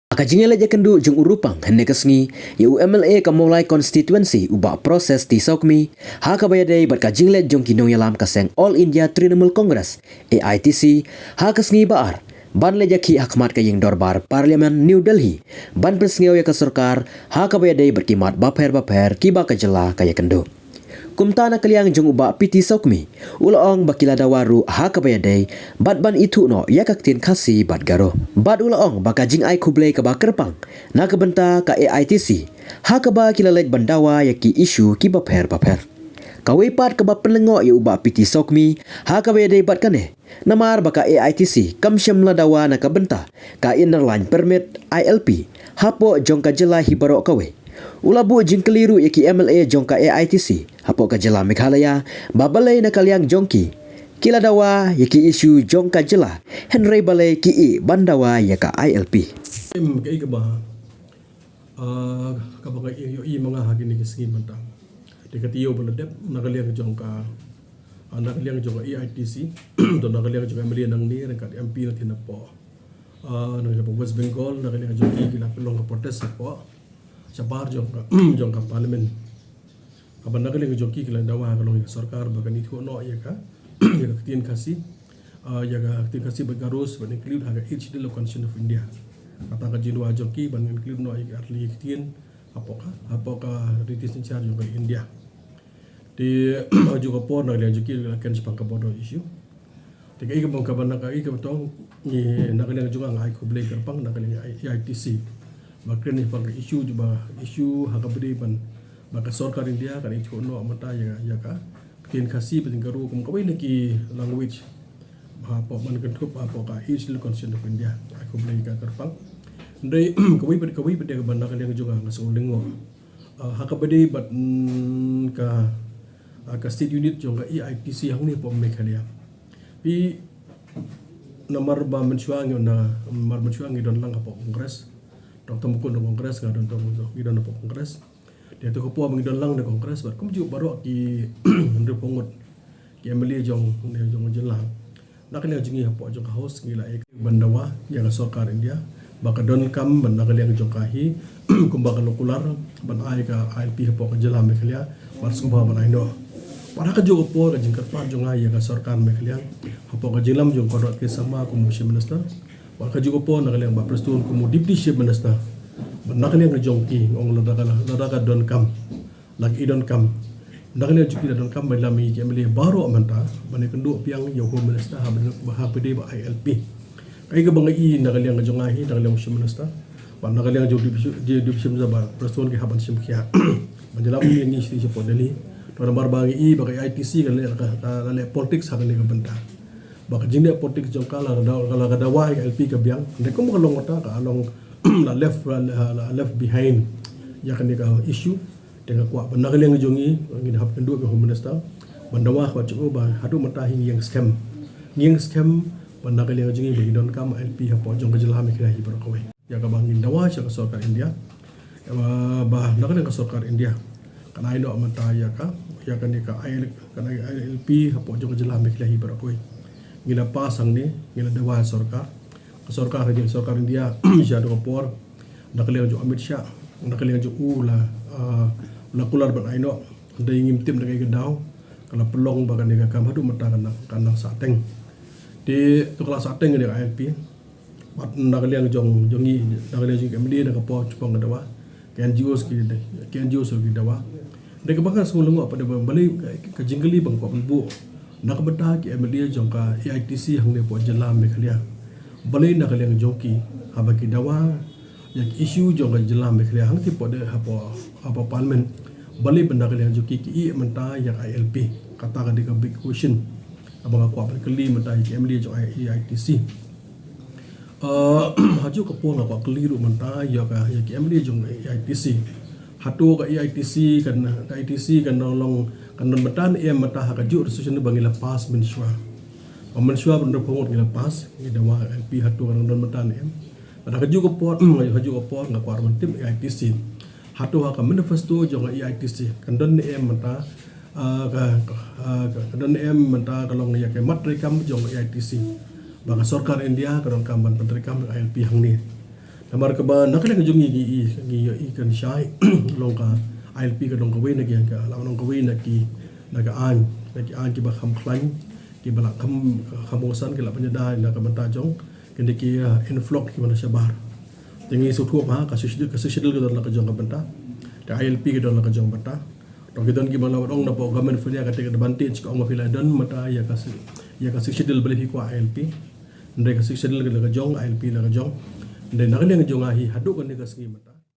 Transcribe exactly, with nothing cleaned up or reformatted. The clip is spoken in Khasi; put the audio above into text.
Ha ka jingïaleit ïakynduh jong u Rupang hynne ka sngi ïa u M L A ka Mawlai Constituency u Bah Proses T Sawkmie, ha kaba ïadei bad ka jingleit jong ki nongïalam ka seng All India Trinamool Congress, A I T C, ha ka sngi ba ar, ban leit ïakhih ha khmat ka ïing dorbar Parliament New Delhi, ban pynsngew ïa ka sorkar ha kaba ïadei bad ki mat bapher bapher kiba ka jylla ka ïakynduh. Kumta na ka liang jong u Bah P T Sawkmie, u la ong ba ki la dawa ruh ha kaba ïadei bad ban ithuh noh ïa ka ktien Khasi bad Garo. Bad u la ong ba ka jingai khublei kaba kyrpang na ka bynta ka A I T C ha kaba ki la leit ban dawa ïa ki issue kiba pher bapher. Kawei pat kaba pynlyngngoh ïa u Bah P T Sawkmie ha kaba ïadei bad kane, namar ba ka A I T C kam shym la dawa na ka bynta ka Inner Line Permit, I L P, hapoh jong ka jylla hi baroh kawei. U la buh jingkylli ruh ïa ki M L A jong ka A I T C hapoh ka jylla Meghalaya ba balei na ka liang jong ki, ki la dawa ïa ki issue jong ka jylla, hynrei balei ki ïeh ban dawa ïa ka I L P. Em, kaei kaba, ah, kaba nga ïohi ma nga ha kine ki sngi mynta. Te ka taïew ba la dep na ka liang jong ka, ah, na ka liang jong ka A I T C, to na ka liang jong ka M L A nangne, ryngkat M P na thin hapoh, ah, na ka West Bengal, na ka liang jong ki, ki la pynlong ka protest hapoh shabar jong ka, jong ka Parliament. Haba na ka liang jong ki, ki la dawa ha ka long ïa ka sorkar ba kan ithuh noh ïa ka, ïa ka ktien Khasi, ah, ïa ka ktien Khasi bad Garo ban include ha ka Eighth Schedule of Constitution of India. Kata ka jingdawa jong ki ban include noh ïa ka artylli ki ktien hapoh ka, hapoh ka riti synshar jong ka India. Te ha kajuh ka por na ka liang jong ki la kren shaphang ka border issue. Te kaei kaba, kaba na kaei kaba tong ngi na ka liang jong nga, nga ai khublei kyrpang na ka liang A I T C ba kren shaphang ka issue, ba issue ha kaba dei ban, ba ka sorkar India kan ithuh noh mynta ïa, ïa ka ktien Khasi bad ktien Garo kum kawei na ki language hapoh ban kynthup hapoh ka Eighth Schedule Constitution of India. Ai khublei ka kyrpang. Hynrei kawei pat, kawei pat de kaba na ka liang jong nga nga sngew lyngngoh, ah, ha kaba dei bad, mm, ka, ah, ka state unit jong ka A I T C hangne hapoh Meghalaya. Phi, namar ba mynshuwa ngi na, namar mynshuwa ngi don lang hapoh Congress. Doctor Mukul na Congress, nga don tang, ngi don hapoh Congress. Te ha kato ka por ba ngi don lang na Congress bad kumjuh baroh ki hynriewphew ngut ki M L A jong, ne jong jylla, na ka liang jong ngi hapoh jong ka House ngi la ïa ban dawa ïa ka sorkar India ba ka donkam ban na ka liang jong ka hi kumba ka la kular ban ai ka I L P hapoh ka jylla Meghalaya, bad sngewbha ban ai noh. Bad ha kajuh ka por ka jingkyrpad jong nga ïa ka sorkar Meghalaya hapoh ka jinglam jong Conrad K Sangma kum u Chief Minister, bad ha kajuh ka por na ka liang Bah Prestone kum u Deputy Chief Minister, bad na ka liang jong ki, ong lada ka, lada ka donkam, la ki donkam, na ka liang jong ki la donkam ban lam ïa ki M L A baroh mynta ban ïakynduh biang ïa u Home Minister ha ba, ha ba dei ba I L P. Kaei kaba nga i na ka liang jong nga hi, na ka liang u Chief Minister, bad na ka liang jong u Deputy, Deputy Chief Minister Bah Prestone ki hap ban shim khia ban ïalam ïa ngi sha, shapoh Delhi. To namar ba nga i ba ka A I T C ka leh, ka, ka leh politics ha kane ka bynta. Ba ka jingleh politics jong ka la, la, la ka dawa ïa ka I L P ka biang. Hynrei kum ka long kata ka long la left, la, la left behind ïa kane ka issue. Te nga kwah ba na ka liang jong ngi, ngin hap kynduh bad u Home Minister ban dawa, kwah jong u ba haduh mynta hi ngi ïeng skhem. Ngi ïeng skhem ba na ka liang jong ngi ba ngi donkam I L P hapoh jong ka jylla Meghalaya hi baroh kawei. Ïa kaba ngin dawa sha ka sorkar India, ïa ba, ba na ka liang ka sorkar India kan ai noh mynta ïa ka, ïa kane ka I L, kan ai I L P hapoh jong ka jylla Meghalaya hi baroh kawei. Ngi la pass hangne, ngi la dawa ha sorkar, ka sorkar, ka sorkar India sha kato ka por, na ka liang jong u Amit Shah, na ka liang jong u la, ah, la kular ban ai noh. Hynrei ngim tip na kaei ka daw ka la pynlong ba kane ka kam haduh mynta ka nang, ka nang sahteng. Te to ka la sahteng kane ka I L P. Bad na ka liang jong, jong ngi, na ka liang jong ki M L A na ka por shaphang ka dawa, ki N G Os ki, ki N G Os ki dawa. Hynrei kaba nga sngew lyngngoh pat de ba balei ka, ka jingkylli ba nga kwah ban buh na ka bynta ki M L A jong ka A I T C hangne hapoh jylla Meghalaya. Balei na ka liang jong ki haba ki dawa ïa ki issue jong ka jylla Meghalaya hangtei hapoh de, hapoh, hapoh Parliament, balei ba na ka liang jong ki ki ïeh mynta ïa ka I L P? Kata ka dei ka big question ba nga kwah ban kylli mynta ïa ki M L A jong A I T C. Ah, ha kajuh ka por nga kwah kylli ruh mynta ïa ka, ïa ki M L A jong A I T C. Hato ka A I T C kan, ka A I T C kan long, kan don bynta ne em mynta ha kajuh resolution ba ngi la pass mynshuwa? Ba mynshuwa ba hynriewphew ngut ngi la pass, ngi dawa I L P, hato kan don bynta ne em? Bad ha kajuh ka por, ha kajuh ka por nga kwah ruh ban tip A I T C. Hato ha ka manifesto jong ka A I T C kan don ne em mynta, ah, ka, ka, ah, ka, kan don ne em mynta ka long ïa ka mat treikam jong ka A I T C ba ka sorkar India ka donkam ban pyntreikam I L P hangne? Namar kaba na ka liang jong ngi ngi i ngi i kan shai long ka ILP ka dong kawei na ki ka la dong kawei na ki na ka aiñ na ki aiñ kiba kham khlaiñ kiba la kham kham kongsan ki la pynjah na ka bynta jong kine ki influx kiba na shabar. Te ngi sngewthuh ba ka Sixth Schedule ka Sixth Schedule ka don la ka jong ka bynta. Ka ILP ka don la ka jong bynta. To ki don kiba la ong na po government of India ka take advantage ka ong ba phi la don mynta ïa ka ïa ka Sixth Schedule ba la phi kwah ILP. Ndai ka Sixth Schedule la ka jong, ILP la ka jong. Ndai na ka liang jong nga hi haduh kane ka sngi mynta.